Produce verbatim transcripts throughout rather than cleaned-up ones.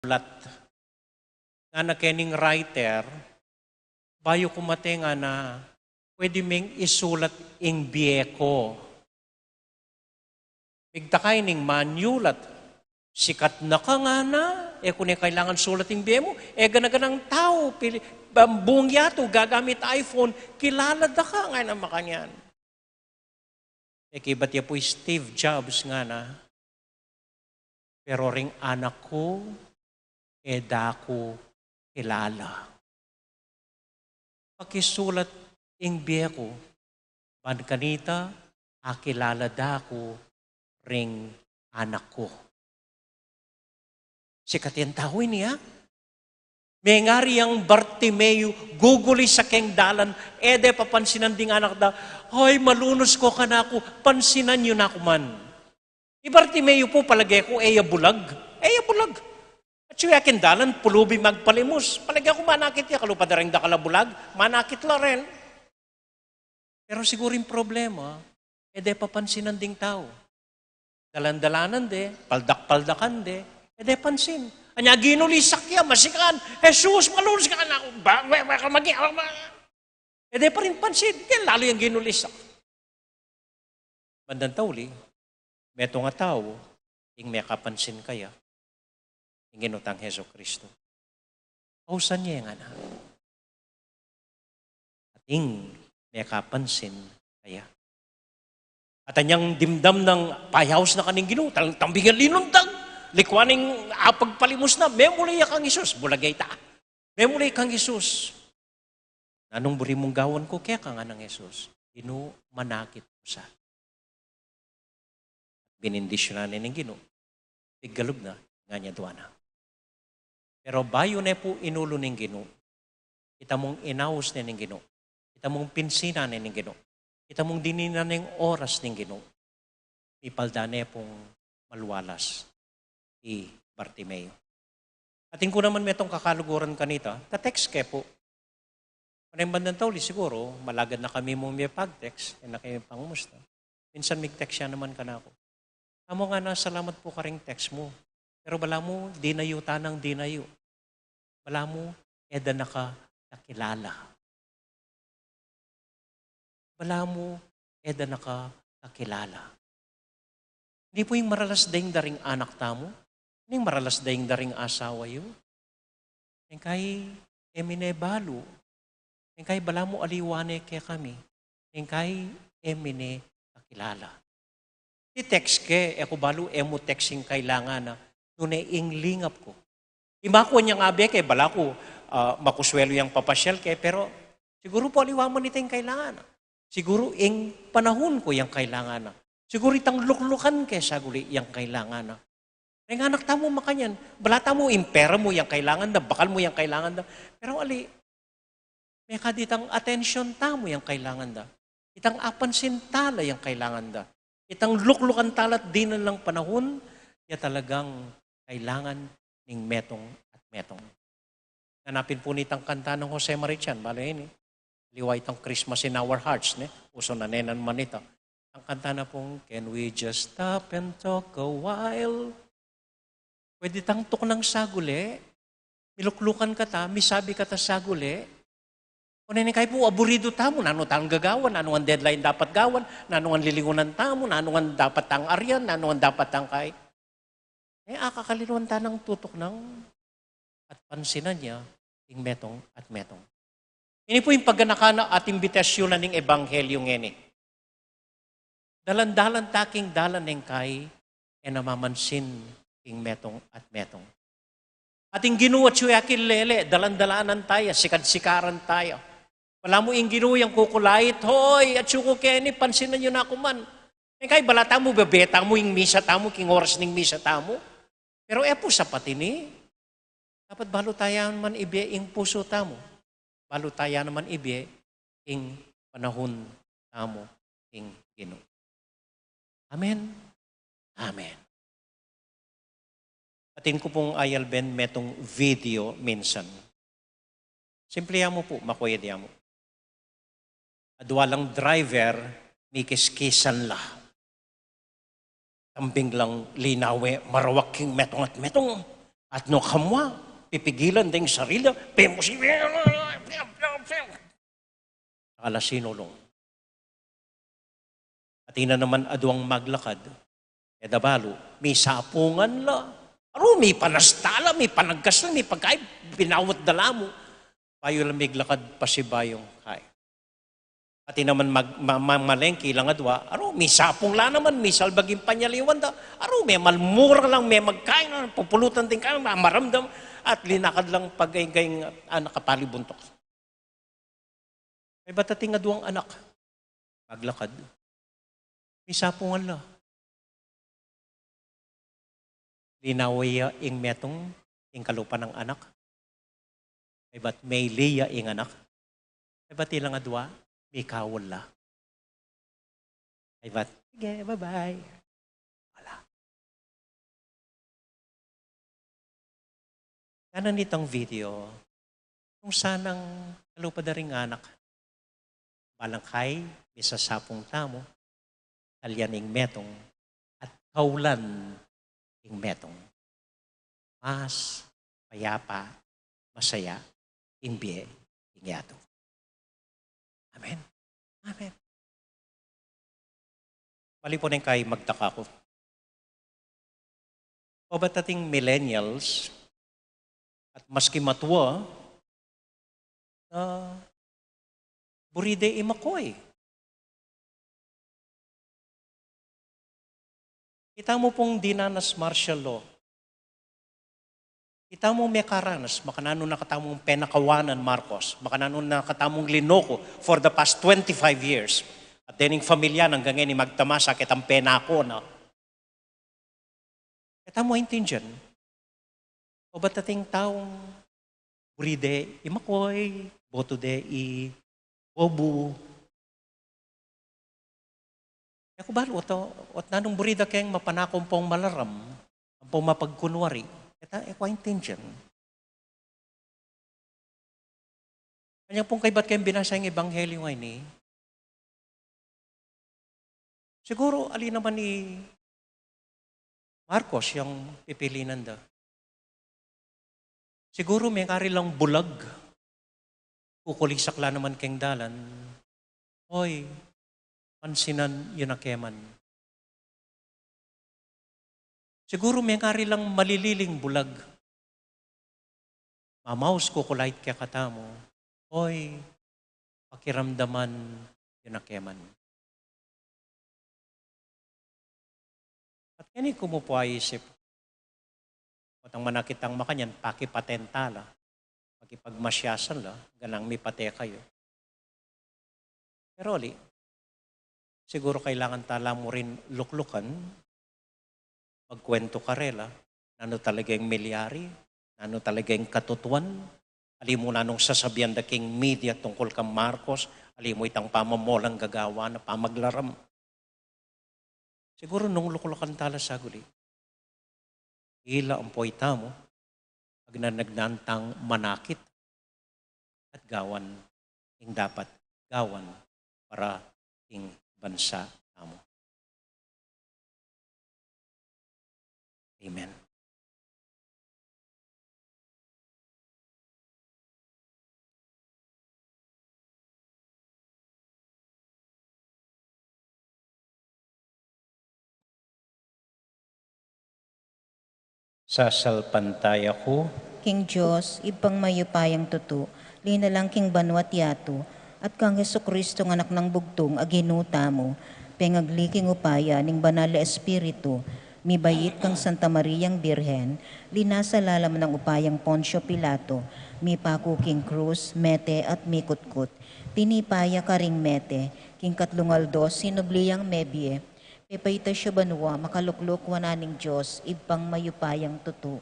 Lat. Ngana kening writer, bayu ku mate, ngana, pwede meng isulat ing bie ku. Migtakay ning manyulat. Sikat na ka, ngana, e ku ne kailangan sulat ing bie mu. E gana-ganang tau, pili, bang buung yatu, gagamit iPhone, kilala da ka, ngana makanyan. E kibat ya pu i Steve Jobs, ngana, pero ring anak ku, e da ku kilala. Pakisulat ing bie ku, ban kanita, akilala da ku ring anak ku. Sikat yang tau ini, ha? Mengari yang Bartimeo, gugulis sa keng dalan, e de papansinan ding anak da, "Ay, malunus ko kanaku, pansinan yu naku man." I Bartimeo pu, palage ku, e ya bulag. E ya bulag. At siya keng dalan, pulubi magpalimus. Palage ku manakit ya, kalupa da ring dakal a bulag, manakit la rin. Pero siguru ing problema, e de papansinan ding tau. Dalan-dalanan de, paldak-paldakan de, e de pansin. Anya ginulisak ya, masikan, "Jesus, malunus ka kanaku, ba, ba, ba, ka magi-, ba, ba." E de pa rin pansin, kaya lalu yang ginulisak. Bandang tauli, metung a tau, ing mekapansin kaya, ing Ginu tang Jesucristo. Ausan ye, ngana. Ating mekapansin kaya. At anyang dimdam nang payaus na kaning Ginu, tal-, tambingan linundag, likuan ing apagpalimus na, memuli ya kang Jesus, bulag ya ita. Memuli kang Jesus. Nanung buri mung gawan ku keka, nganang Jesus. Ginu, manakit ku sa. Binindisyunan ne ning Ginu. Piggalub na, nganyaduan na. Pero bayu ne pu inulu ning Ginu, ita mung inaus ne ning Ginu, ita mung pinsinan ne ning Ginu, ita mung dininan neng oras ning Ginu, mipalda ne pung malualas i Bartimeo. Atin ku naman metung kakaluguran kanita, ta-text ke pu. Pane bandang tauli siguru, malagad na kami mung mie pag-text, e na kami pangumusta. Minsan mig-text ya naman kanaku. Amu, ngana, salamat pu karing text mu. Pero balamu, dinayu ta nang dinayu. Balamu, e da na ka kakilala. Balamu, e da na ka kakilala. Ini pu ing maralas daing da ring anak tamu, ini ing maralas daing da ring asawa yu. Engkay e mi ne balu, engkay balamu aliwa ne kekami, engkay e mi ne kakilala. I-text ke, e ku balu, e mu text ing kailangan na, nune ing lingap ku. Imakuan yang abe ke, balaku, ah, makuswelu yang papasyal ke, pero siguru pu aliwa man ita ing kailangan na. Siguru ing panahun ku yang kailangan na. Siguru itang luklukan ke saguli yang kailangan na. Ring anak tamu makanyan, bala tamu ing pera mu yang kailangan da, bakal mu yang kailangan da. Pero ali, mekad itang atensyon tamu yang kailangan da. Itang apansin tala yang kailangan da. Itang luklukan tala at dinan lang panahun, ya talagang kailangan ning metung at metung. Nanapin pu nitang kanta nang Jose Marichan, bale ini. Aliwa itang Christmas in Our Hearts, ne? Usu na ne naman ita. Ang kanta na pung, "Can we just stop and talk a while?" Pwede tang tuknang saguli, miluklukan kata, misabi kata saguli. O nene kay pu, aburidu tamu, nanu tang gagawan, nanu ang deadline dapat gawan, nanu ang lilingunan tamu, nanu ang dapat tang aryan, nanu ang dapat tang kay. E, akakalinuan ta nang tutuknang at pansinan ya ing metung at metung. Ini pu ing paganakan na at imbitasyon na ning ebanghelyo ngeni. Dalan-dalan ta king dalan, engkay e na mamansin king metung at metung. At ing Ginu atyu ya king lele, dalan-dalanan ta ya, sikad-sikaran ta ya. Balamu ing Ginu yang kukulait, "Hoy, atyu ku keni, pansinan yu naku man." Engkay bala tamu, bebe tamu ing misa tamu, king oras ning misa tamu. Pero e pu sapat ini. Dapat balu ta ya naman ibie ing pusu tamu. Balu ta ya naman ibie ing panahun tamu king Ginu. Amen. Amen. Atin ku pung ayalben metung video minsan. Simple ya mu pu, makuyad ya mu. Adwa lang driver, mikiskisan la. Tambing lang linawe, marawak king metung at metung. At no kamwa, pipigilan deng sarili da, pemusi, ala sinulung. Atin na naman aduang maglakad, e da balu, misapungan la. Aru, mipanasta la, mipanagkas la, mipagkain, binawat da la mu. Bayu la miglakad pasibayu kaya. Atin naman mag-, ma-, ma-, malengki lang adua, aru, misapung la naman, misalbag ing panyaliwan da. Aru, memalmura lang, memagkain, pupulutan ding kain, mamaramdam, at linakad lang pag-gaing-gaing, ah, nakapalibuntok. Kaybat ating aduang anak, maglakad. Misapungan la. Linawe ya ing metung, ing kalupa nang anak. Kaybat meli ya ing anak. Kaybat ilang adua, mikawal la. Kaybat, sige, bye-bye. Ala. Ngana nitang video, nung sanang kalupa da ring anak, balangkay, misasapung tamu, talyan ing metung, at kaulan ing metung. Mas payapa, masaya, ing bie, ing yatu. Amen. Amen. Bali pu neng kai magtaka ku. Obat ating millennials, at maski matua, na buri de imakoy. Kita mu pung dinanas martial law. Kita mu mekaranas, makananu na katamung penakawanan Marcos, makananu na katamung linoko for the past twenty-five years. At dening familia nang gangen ni magtamasa kitang penako na. Kita mu aintindian. Obat ating taung buri de imakoy, botu de ibobu. E ku balu, oto, ot nanung buri da keng mapanako ampong malaram, ampong mapagkunwari. Kita, e ku aintindian. Kanya pung kaybat keng binasa ing ebanghelyo ngeni. Siguru, ali naman i Marcos yang pipilinan da. Siguru mengari lang bulag. Kukulisak la naman keng dalan. Hoy, pansinan yu na keman. Siguru mengari lang malililing bulag. Mamaus kukulait kekatamu. Hoy, pakiramdaman yu na keman. At keni ku mu pu aisip, potang manakit tang makanyan, pakipaten ta la, pakipagmasyasan la, ganang mipate kayu. Pero ali, siguru kailangan ta la mu rin luklukan, magkuwentu karela, nanu talaga ing milyari, nanu talaga ing katutuan, ali mu nanung sasabian da king media tungkul kang Marcos, ali mu itang pamamolang gagawan na pamaglaram. Siguru nung luklukan ta la saguli, ila ampo itamu, agnanagnan tang manakit at gawan ing dapat gawan para king bansa tamu. Amen. Sasalpantaya ku king Dios, Ibpang mayupayang tutu, linalang king banua't yatu, at kang Jesucristo, Anak nang Bugtung a Ginu tamu, pengagli king upaya ning Banal a Espiritu, mibait kang Santa Mariang Birhen, linasa lalam nang upayang Poncio Pilato, mipaku king krus, mete at mikutkut, tinipa ya karing mete, king katlung aldo sinubli yang mebie, pepaitas ya banua, makalukluk wanan ning Dios, Ibpang mayupayang tutu.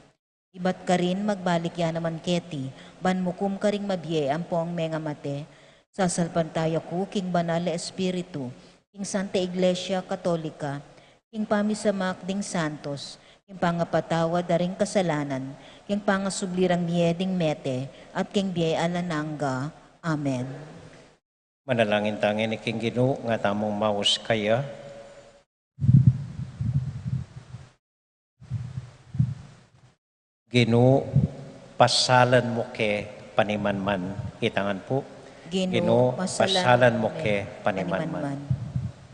Ibat karin magbalik ya naman keti, ban mukum karing mabie ampong mengamate. Sasalpantaya ku king Banal a Espiritu, king Santa Iglesia Katolika, king pamisamak ding santos, king pangapatawad da ring kasalanan, king pangasubli rang mie ding mete, at king bie alang angga. Amen. Manalangin ta ngeni king Ginu, nga tamung maus kaya. Ginu, pasalan mu ke panimanman. Itangan pu. Ginu, Ginu, pasalan pasalan mu mu ke ke panimanman. panimanman.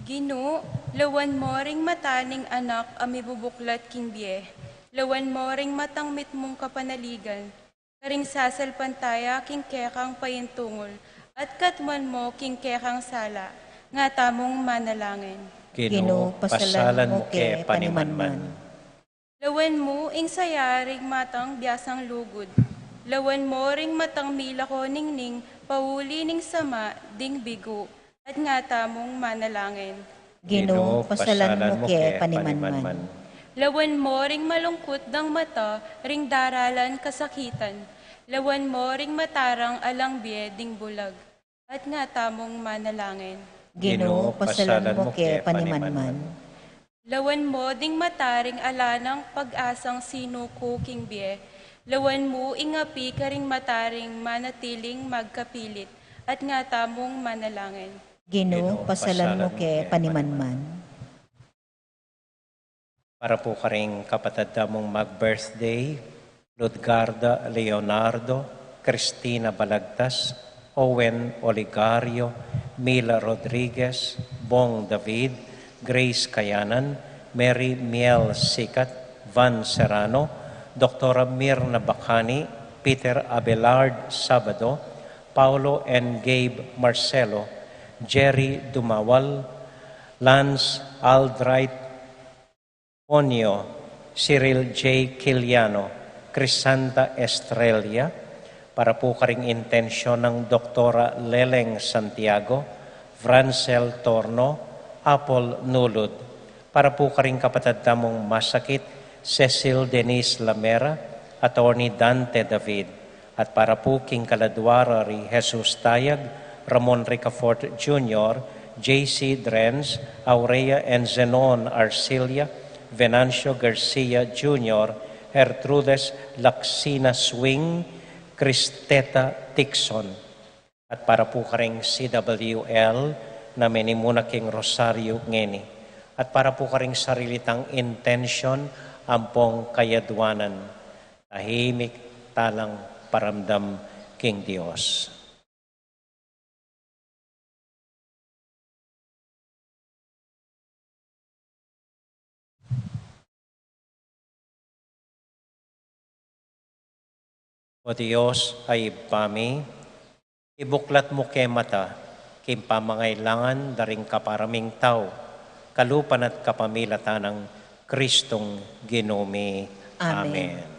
Ginu, lawan mo ring mata ning anak a mibubuklat king bie. Lawan mo ring matang mitmung kapanaligan karing sasalpantaya king kekang paintungul, at katmuan mo king kekang sala. Nga tamung manalangin. Ginu, Ginu, pasalan pasalan mu mu ke ke panimanman. panimanman. Lawan mu ing sayaring matang biasang lugud. Lawan mo ring matang milako ningning pauli ning sama ding bigu, at nga tamung manalangin. Ginu, Ginu, pasalan pasalan mu mu ke ke panimanman. panimanman. Lawan mo ring malungkut dang mata ring daralan kasakitan. Lawan mo ring matarang alang bie ding bulag, at nga tamung manalangin. Ginu, Ginu, pasalan pasalan mu mu ke ke panimanman. panimanman. Lawan mo ding mata ring ala nang pag-asang sinuku king bie. Lawan mu ing api karing mata ring manatiling magkapilit, at nga tamung manalangin. Ginu, Ginu, pasalan mu pasalan mu ke ke panimanman. panimanman. Para pu karing kapatad tamung mag-birthday, Ludgarda Leonardo, Cristina Balagtas, Owen Oligario, Mila Rodriguez, Bong David, Grace Kayanan, Mary Miel Sikat, Van Serrano, Doktora Mirna Bacani, Peter Abelard Sabado, Paulo and Gabe Marcelo, Jerry Dumawal, Lance Aldright, Onyo, Cyril J. Kiliano, Crisanta Estrella, para pu karing intensyon nang Doktora Leleng Santiago, Francel Torno, Apple Nulud, para pu karing kapatad tamung masakit, Cecil Denise Lamera, Attorney Dante David, at para pu king kaladua ra ri Jesus Tayag, Ramon Ricafort Junior, J C Drenz, Aurea and Zenon Arcilia, Venancio Garcia Junior, Gertrudes Laxina Swing, Cristeta Tixon. At para pu karing C W L na minimuna king Rosario ngeni. At para pu karing sarili tang intensyon ampong kayaduanan. Tahimik talang paramdam king Dios. O Dios a Ibpa mi, ibuklat mu ke mata king pamangailangan da ring kapara ming tau, kalupa na't kapamilatan nang Kristong Ginu mi. Amen. Amen.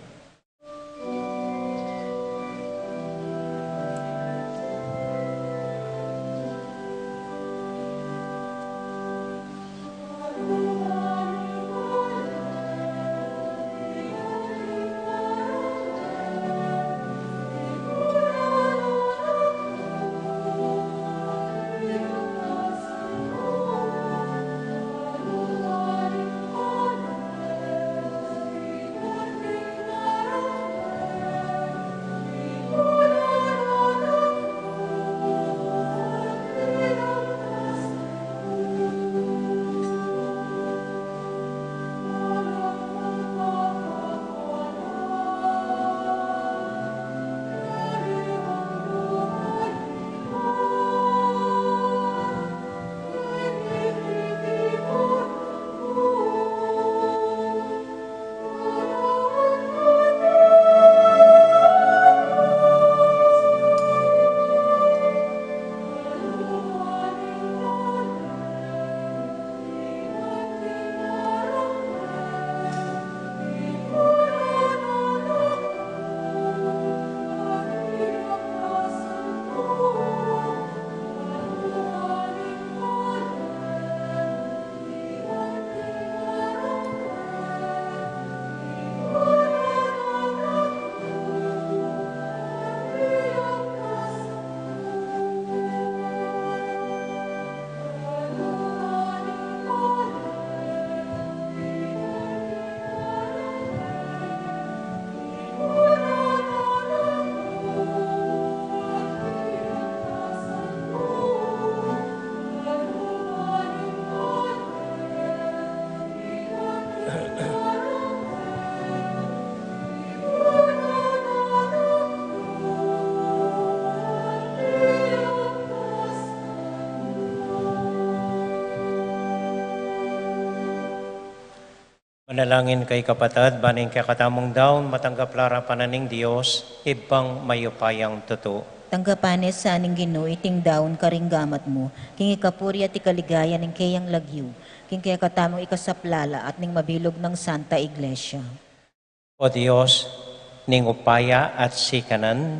Manalangin kayu kapatad, ban ing kekatamung daun matanggap la arapan na ning Dios, Ibpang mayupayang tutu. Tanggapan na sa ning Ginu iting daun karing gamat mu, king ikapuri at ikaligaya ning keyang lagyu, king kekatamung ikasaplala at ning mabilug nang Santa Iglesia. O Dios, ning upaya at sikanan,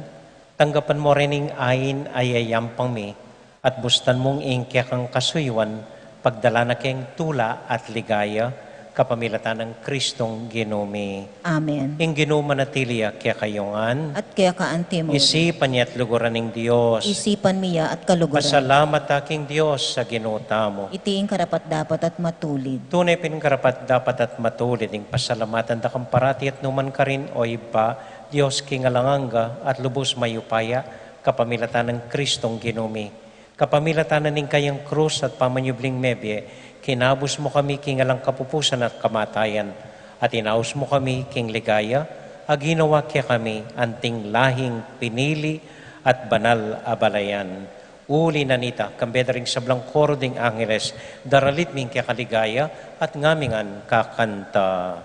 tanggapan mu rin ing ain a yayampang mi, at bustan mung ing kekang kasuyuan, pagdala na keng tula at ligaya, kapamilatan nang Kristong Ginu mi. Amen. Ing Ginu manatili ya kekayu ngan. At keka anti mu rin. Isipan ya at luguran ning Dios. Isipan mi ya at kaluguran. Pasalamat ta king Dios a Ginu tamu. Iti ing karapat-dapat at matulid. Tune pin karapat-dapat at matulid ing pasalamatan da kang parati at nukarin man, O Ibpa, Dios king alang angga at lubus mayupaya, kapamilatan nang Kristong Ginu mi. Kapamilatan na ning kayang krus at pamanyubling mebie, kinabus mu kami king alang kapupusan at kamatayan, at inaus mu kami king ligaya a ginawa kekami anting lahing pinili at banal a balayan. Uli na nita, kambe da ring sablang koro ding angeles, daralit mi ing keka ligaya at ngamingan kakanta.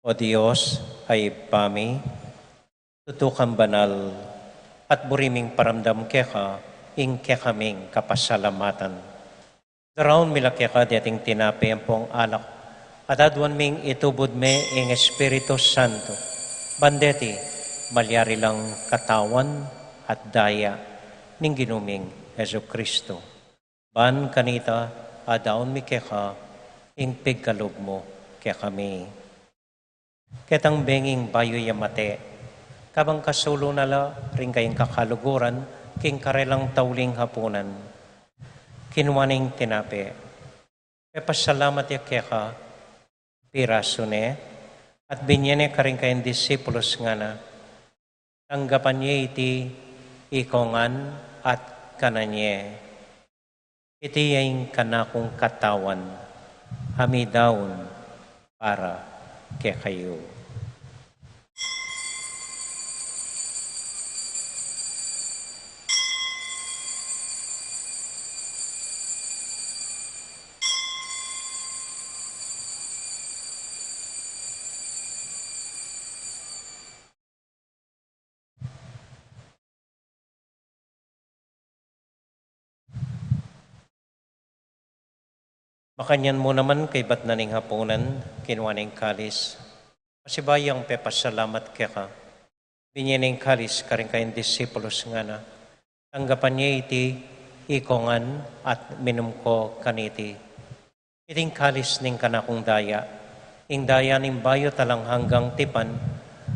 O Dios, a Ibpa mi, tutu kang banal, at buri ming paramdam keka ing kekaming kapasalamatan. Daraun mi la keka deting tinape ampong alak, at aduan ming itubud me ing Espiritu Santo, ban deti malyari lang katawan at daya ning Ginu ming Jesucristo. Ban kanita, adaun mi keka ing pigkalub mu kekami. Ketang benging bayu ya mate, kabang kasulu na la ring kayang kakaluguran king karelang tauling hapunan, kinua ne ing tinape, pepasalamat ya keka, pirasu ne, at binye ne karing kayang disipulus, ngana: Tanggapan ye iti ikong ngan at kanan ye. Iti ya ing kanakung katawan, a midaun para kekayu. Makanyan mu naman kaybat na ning hapunan, kinua ne ing kalis, pasibayu yang pepasalamat keka, binye ne ing kalis karing kayang disipulus, ngana: Tanggapan ye iti ikong ngan at minum ko kaniti. Iti ing kalis ning kanakung daya, ing daya ning bayu at alang anggang tipan,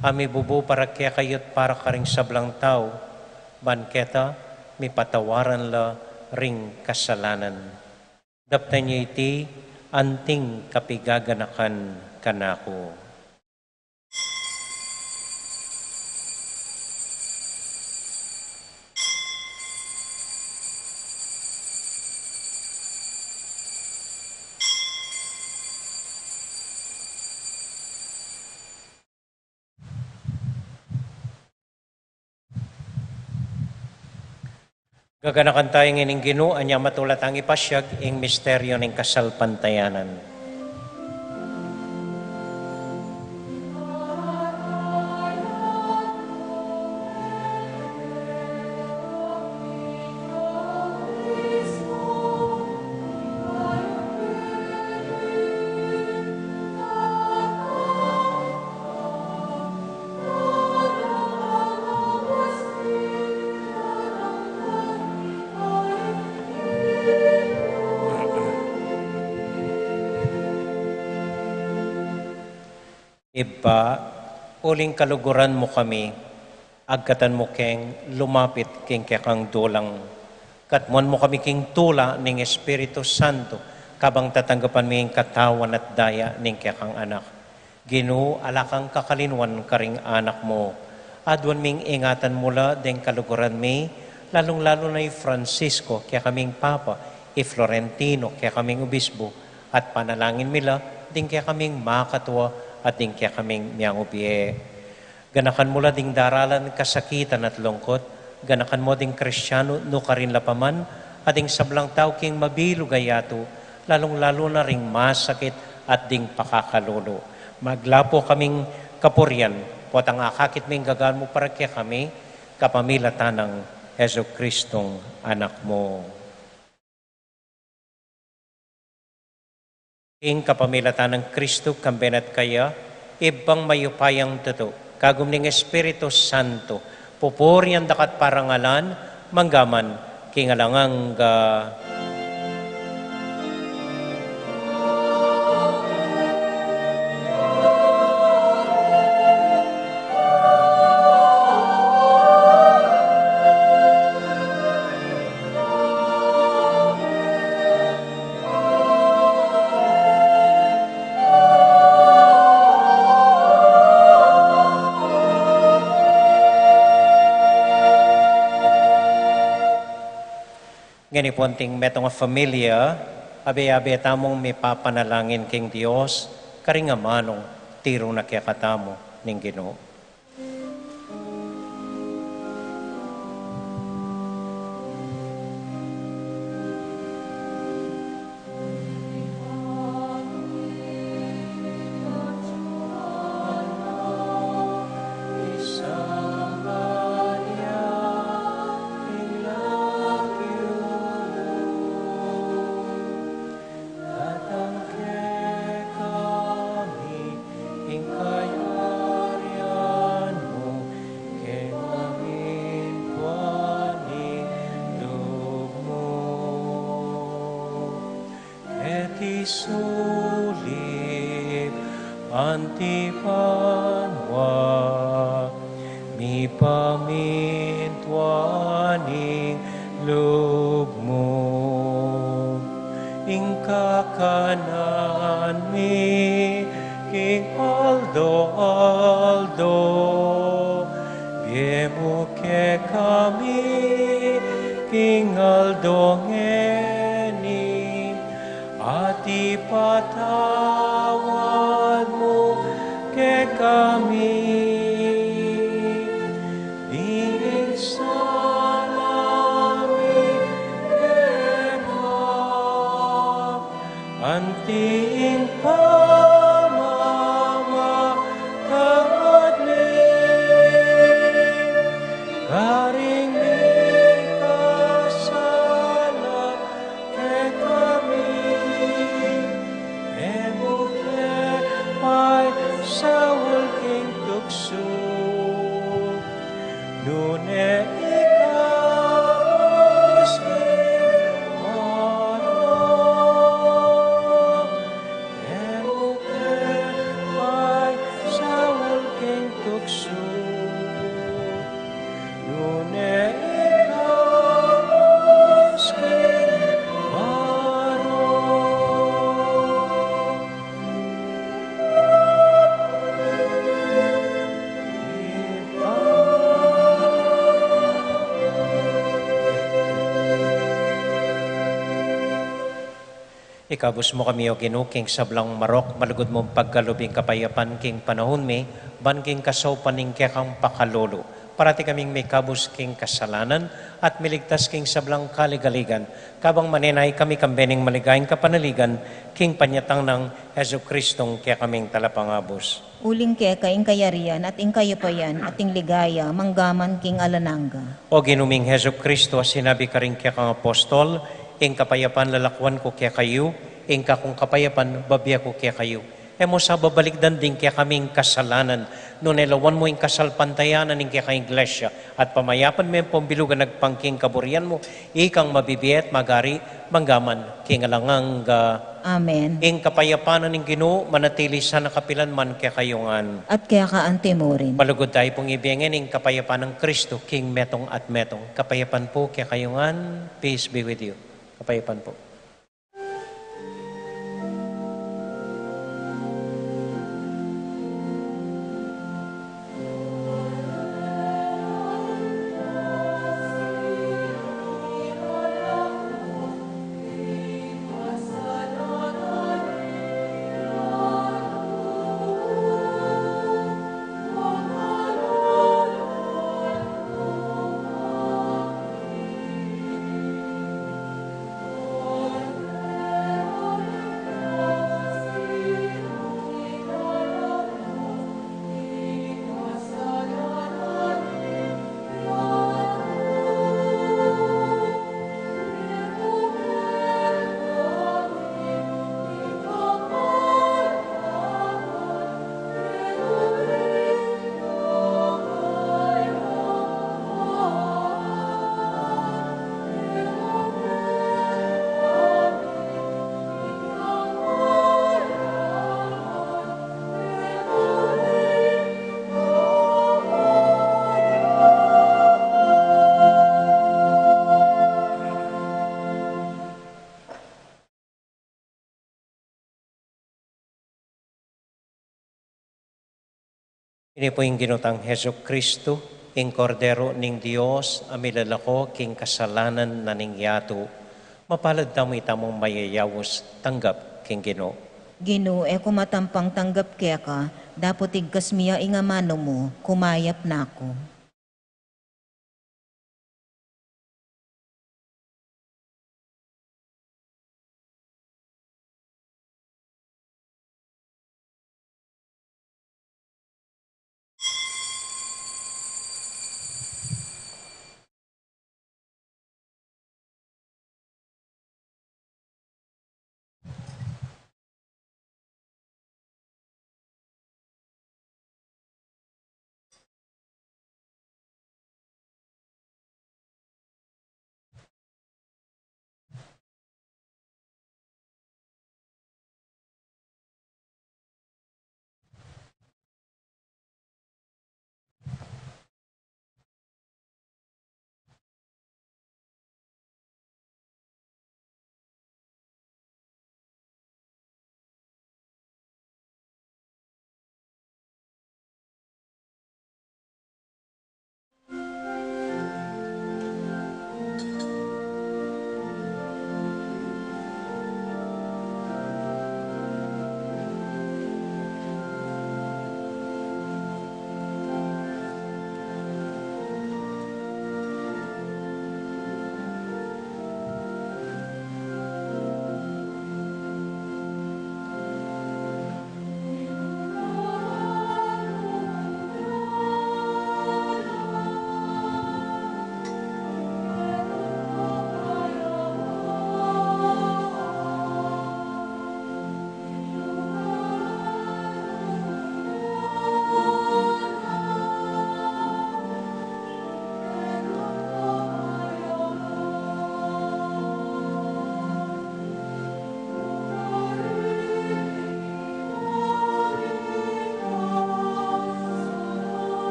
a mibubu para kekayu at para karing sablang tau, ban keta mipatawaran la ring kasalanan. Daptan ye iti anting kapigaganakan kanaku. Gaganakan taya ing Ginu, anya matula tang ipasiag ing misteryo ning kasalpantayanan. Ibpa, uling kaluguran mu kami, agkatan mu keng lumapit king kekang dulang. Katmuan mu kami king tula ning Espiritu Santo, kabang tatanggapan mi ing katawan at daya ning kekang Anak. Ginu, ala kang kakalinwan karing anak mu. Aduan ming ingatan mu la deng kaluguran mi, lalung-lalu na i Francisco, kekaming Papa, i Florentino, kekaming Obispo, at panalangin mi la ding kekaming makatua at ding kekaming miangubie. Ganakan mu la ding daralan kasakitan at lungkut, ganakan mu ding Kristiano nukarin la pa man, at ding sablang tau king mabilug a yatu, lalung-lalu na ring masakit at ding pakakalulu. Maglapu kaming kapurian, potang akakit ming gagaan mu para kekami, kapamilatan nang Jesucristong Anak mu. Ing kapamilatan nang Kristu, kambe na at kaya, Ibpang mayupayang tutu, kagum ning Espiritu Santo, pupurian da ka at parangalan, mangga man, king alang angga. Ngeni pu anting metung a familia, abe-abe tamung mipapanalangin king Dios, karing amanung tiru na kekatamu ning Ginu. Datang kekami ing kayarian mu, king pamintuan ning lub mu. Deti sulip anti banua, mipamintuan ning lub mu. Ing kakanan mi king aldo-aldo, ibie mu kekami king aldo ngeni, at ipatawad mu kekami ding sala mi keka, anti ing pamamatawad mi karing mikasala kekami, e mu ke paisaul king tuksu, nune ikabus king marok. E mu ke paisaul king tuksu, nune ikabus king marok. Ikabus mu kami, O Ginu, king sablang marok, malugud mung pagkalub ing kapayapan king panaun mi, ban king kasaupan ning kekang pakalulu, parati kaming mikabus king kasalanan, at miligtas king sablang kaligaligan, kabang manenaya kami kambe ning maligayang kapanaligan, king panyatang nang Jesucristong kekaming Talapangabus. Uling keka ing kayarian, at ing kayapayan, at ing ligaya, mangga man king alang angga. O Ginu ming Jesucristo, a sinabi karing kekang apostol, ing kapayapan lalakwan ku kekayu, ing kakung kapayapan babie ku kekayu. E mu sa babalikdan ding kekaming kasalanan, nune lawan mu ing kasalpantayanan ning kekang Iglesia, at pamayapan me ampong bilugan agpang king kaburian mu, ikang mabibie at magari, mangga man king alang angga. Amen. Ing kapayapan ning Ginu manatili sana kapilan man kekayu ngan. At keka anti mu rin. Malugud tayu pung ibie ngan ing kapayapan nang Kristo, king metung at metung. Kapayapan pu kekayu ngan. Peace be with you. Kapayapan pu. Ini pu ing Ginu tang Jesucristo, ing Kordero ning Dios, a milalako king kasalanan na ning yatu. Mapalad tamu itamung mayayaus tanggap king Ginu. Ginu, e ku matampang tanggap keka, dapot igkas mi ya ing amanu mu, kumayap na ku.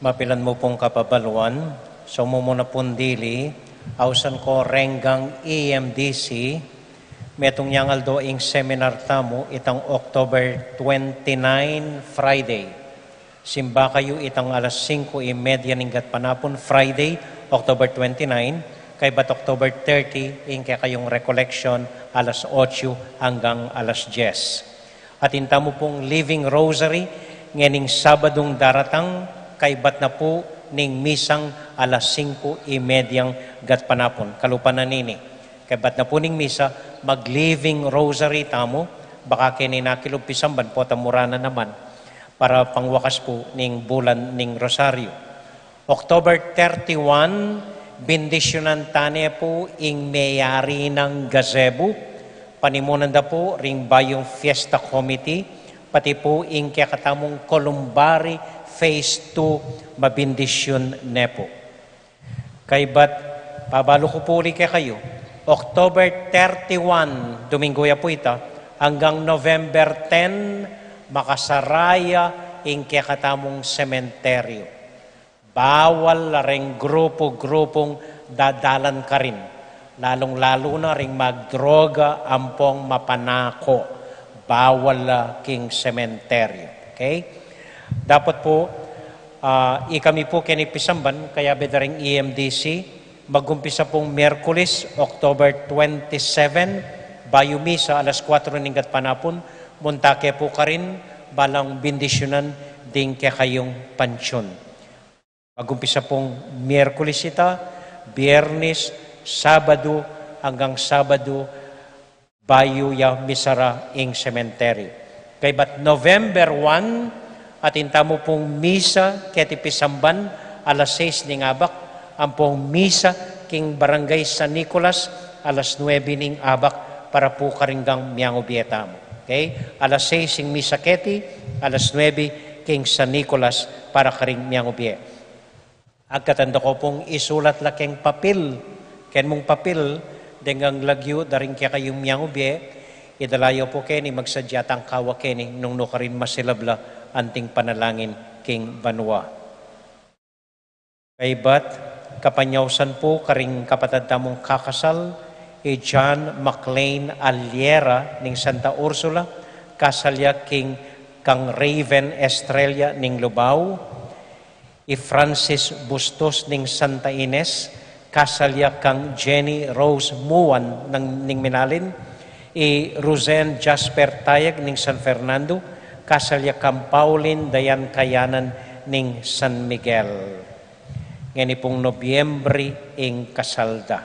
Mapilan mu pung kapabaluan, so mumuna pung dili, ausan ko reng E M D C, metung yang aldo ing seminar tamu, itang October twenty-nine, Friday. Simba kayu itang alas singko y media ning gatpanapun, Friday, October twenty-nine, kaybat October thirty, ing kekayung recollection, alas otso anggang alas dyes. Atin tamu pung Living Rosary, ngening Sabadung daratang, kaybat na pu ning misang alas singko y mediang gatpanapun. Kalupa na nini, kaybat na pu ning misa, mag-Living Rosary tamu, baka keni nakilub pisamban, pota mura na naman, para pangwakas pu ning bulan ning Rosario. October thirty-one, bindisyunan tane pu ing meyari nang gazebo, panimunan da pu ring bayung fiesta committee, pati pu ing kekatamung Columbari Phase two, mabindisyun ne pu. Kaybat, pabalu ku pu uli kekayu, October thirty-one, Domingo ya pu ita, anggang November ten, makasara ya ing kekatamung sementeryo. Bawal la reng grupu-grupung dadalan karin, lalung-lalu na ring magdroga ampong mapanako. Bawal la king sementeryo. Okay? Dapat pu, ah, ikami pu keni pisamban, kayabe da ring E M D C, magumpisa pung Miyerkules, October twenty-seven, bayu misa alas kuwatro ning gatpanapun, munta ke pu karin, balang bindisyunan ding kekayung pansyun. Magumpisa pung Miyerkules ita, Biyernes, Sabadu, anggang Sabadu, bayu ya misara ing sementeryo. Kaybat November one, atin tamu pung misa keti pisamban, alas sais ning abak, ampong misa king Barangay San Nicolas, alas nuebe ning abak, para pu karing miyangubie tamu. Okay? Alas sais ing misa keti, alas nuebe king San Nicolas para karing miyangubie. Agkatan da ko pung isulat la keng papil, ken mung papil, deng lagyu da ring kekayung miyangubie, idala yu pu keni, magsadya tang kawa keni, nung nukarin masilab la anting panalangin king banua. Kaybat, kapanyausan pu karing kapatad tamung kakasal, i John McLean Aliera ning Santa Ursula, kasal ya king kang Raven Estrella ning Lubao, i Francis Bustos ning Santa Ines, kasal ya kang Jenny Rose Muan ning, ning Minalin, i Ruzen Jasper Tayag ning San Fernando, kasal ya kang Pauline Dayan Kayanan ning San Miguel. Ngeni pung Nobyembre ing kasal da.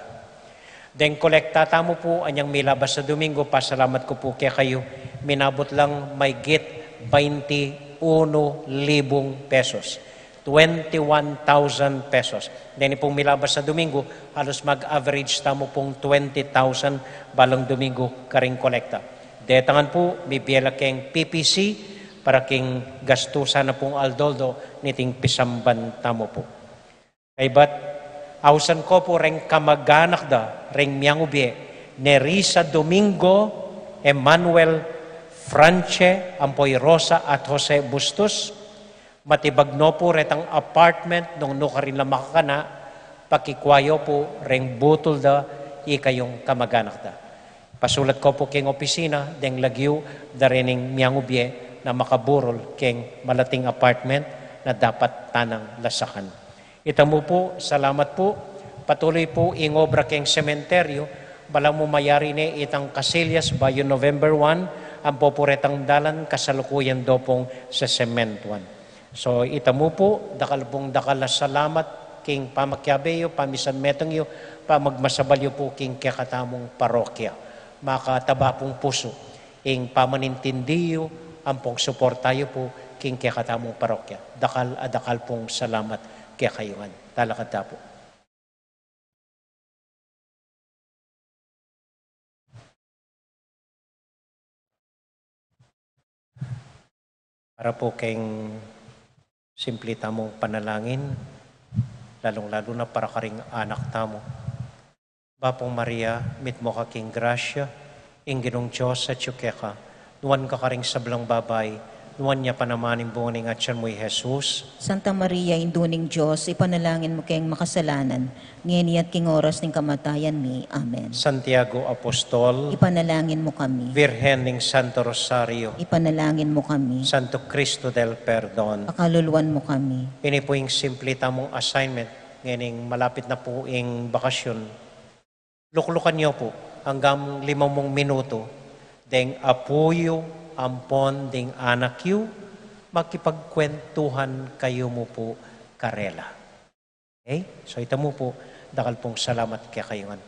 Deng kolekta tamu pu, anyang milabas a Domingo, pasalamat ku pu kekayu, minabut lang maygit bainti unu libung pesos. Twenty-one thousand pesos. Deni pung milabas a Domingo, halos mag-average tamu pung twenty thousand balang Domingo karing kolekta. Detangan pu, mibie la keng P P C, para king gastusan na pung aldo-aldo niting pisamban tamu pu. Kaybat, ausan ko pu reng kamaganak da, reng miyangubie, Nerissa Domingo, Emmanuel, France, ampo i Rosa at Jose Bustos, matibag no pu retang apartment nung nukarin la makakana, pakikua yu pu reng butul da ikayung kamaganak da. Pasulat ko pu keng opisina deng lagyu da rening miyangubie na makaburol keng malating apartment na dapat tanang lasakan. Ita mu pu, salamat pu. Patuloy pu ing obra keng sementeryo, balamu mayari ne itang kasilyas bayu November one, ampo pu retang dalan kasalukuyan do pung sesementuan. So, ita mu pu, dakal pung dakal a salamat king pamakiabe yu, pamisanmetung yu, pamagmasabal yu pu king kekatamung parokya. Makataba pung pusu ing pamanintindi yu ampong suporta yu pu king kekatamung parokya. Dakal a dakal pung salamat kekayu ngan. Talakad ta pu. Para pu keng simpli tamung panalangin, lalung-lalu na para karing anak tamu. Bapu Maria, mitmu ka king grasya, ing Ginung Dios atyu keka, nuan ka karing sablang babai, Nuan ya pa naman ing bunga ning atyan mu, i Jesus. Santa Maria, Indu ning Dios, ipanalangin mu keng makasalanan, ngeni at king oras ning kamatayan mi. Amen. Santiago Apostol, ipanalangin mu kami. Virgen ning Santo Rosario, ipanalangin mu kami. Santo Cristo del Perdon, pakaluluan mu kami. Ini pu ing simple tamung assignment, ngening malapit na pu ing bakasyon. Luklukan yu pu, anggang lima mung minutu, deng apu yu ampon deng anak yu, makipagkwentuhan kayu mu pu karela. Okay? So, ita mu pu, dakal pung salamat kekayu ngan.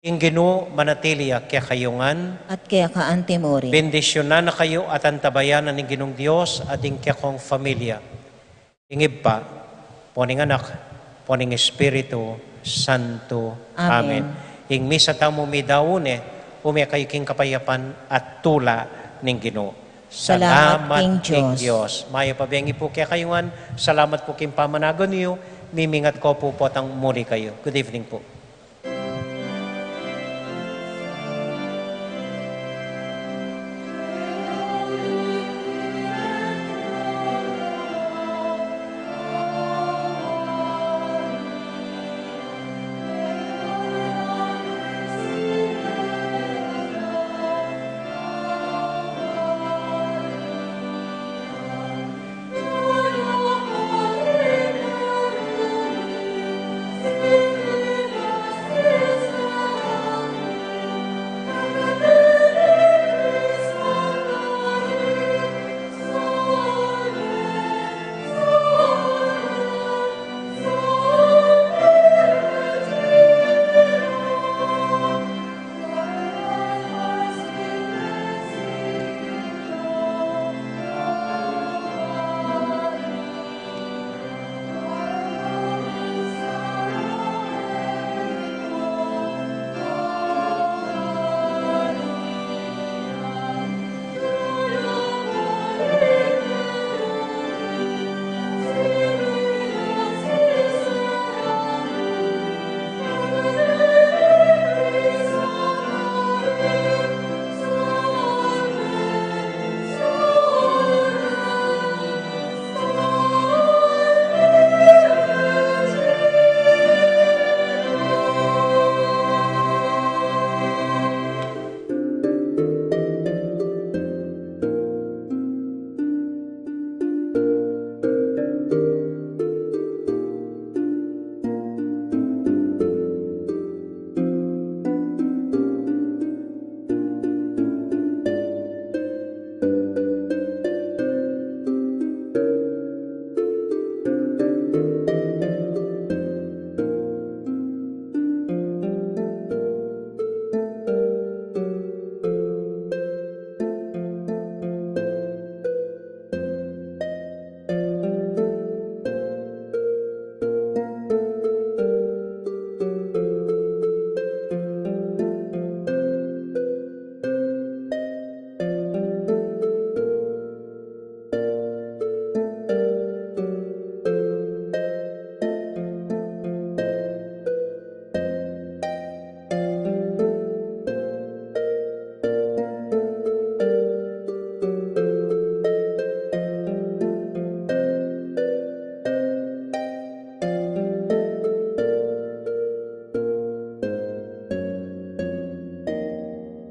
Ing Ginu manatili ya kekayu ngan. At keka anti mu rin. Bendisyunan na kayu at antabayanan ning Ginung Dios at ing kekong familia. Ing Ibpa, ampo ning Anak, ampo ning Espiritu Santo. Amen. Amen. Ing misa tamu meyari ne, ume kayu king kapayapan at tula ning Ginu. Salamat Salamat king king Dios. Dios. Mayap a bengi pu kekayu ngan, salamat pu king pamanagan yu, mimingat ko pu potang muli kayu. Good evening pu.